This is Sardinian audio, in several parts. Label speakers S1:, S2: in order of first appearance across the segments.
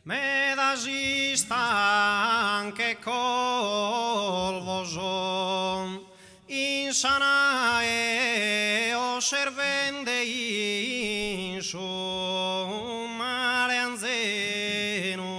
S1: Medas istan che colvos in sa nae osservende in su male anzenu.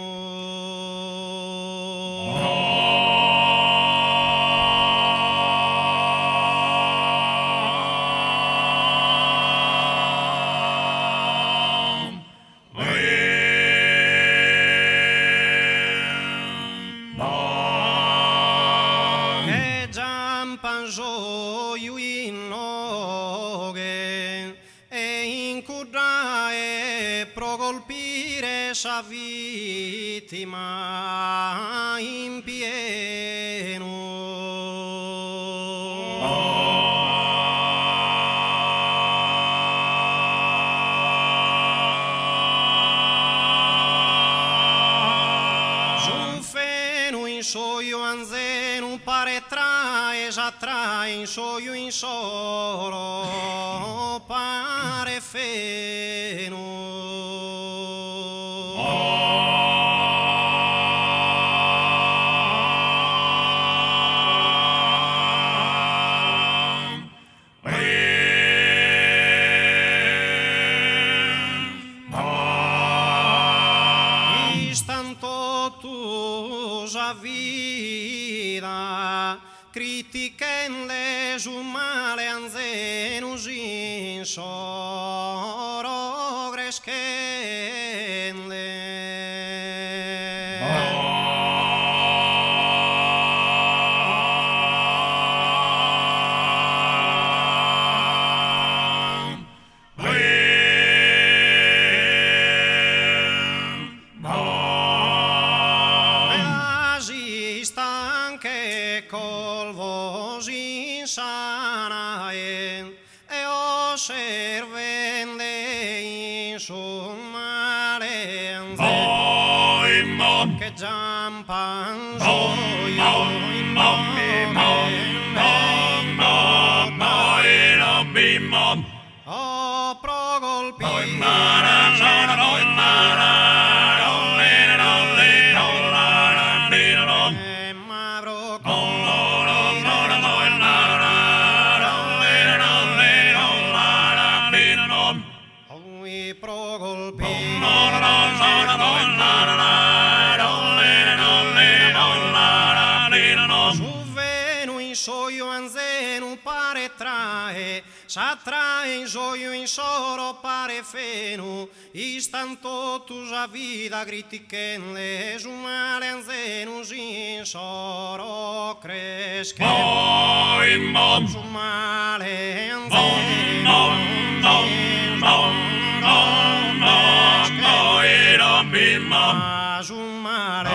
S1: Che giampan s'oju inoghe e in cuddae pro colpire sa vittima in pienu. Su fenu in s'oju anzenu paret trae sa trae in s'oju insoro paret fenu. Istan totu sa vida critichende su male anzenu s'insoro creschende. Medas istan che colvos in sa nae e osservende in su male anzenu che giampan s'oju O pro colpire Ma pro Oi pro colpire Su fenu in s'oju anzenu paret trae Sa trae in s'oju insoro paret fenu Istan totu sa vida critichende su male anzenu s'insoro creschet Su male anzenu Ma su male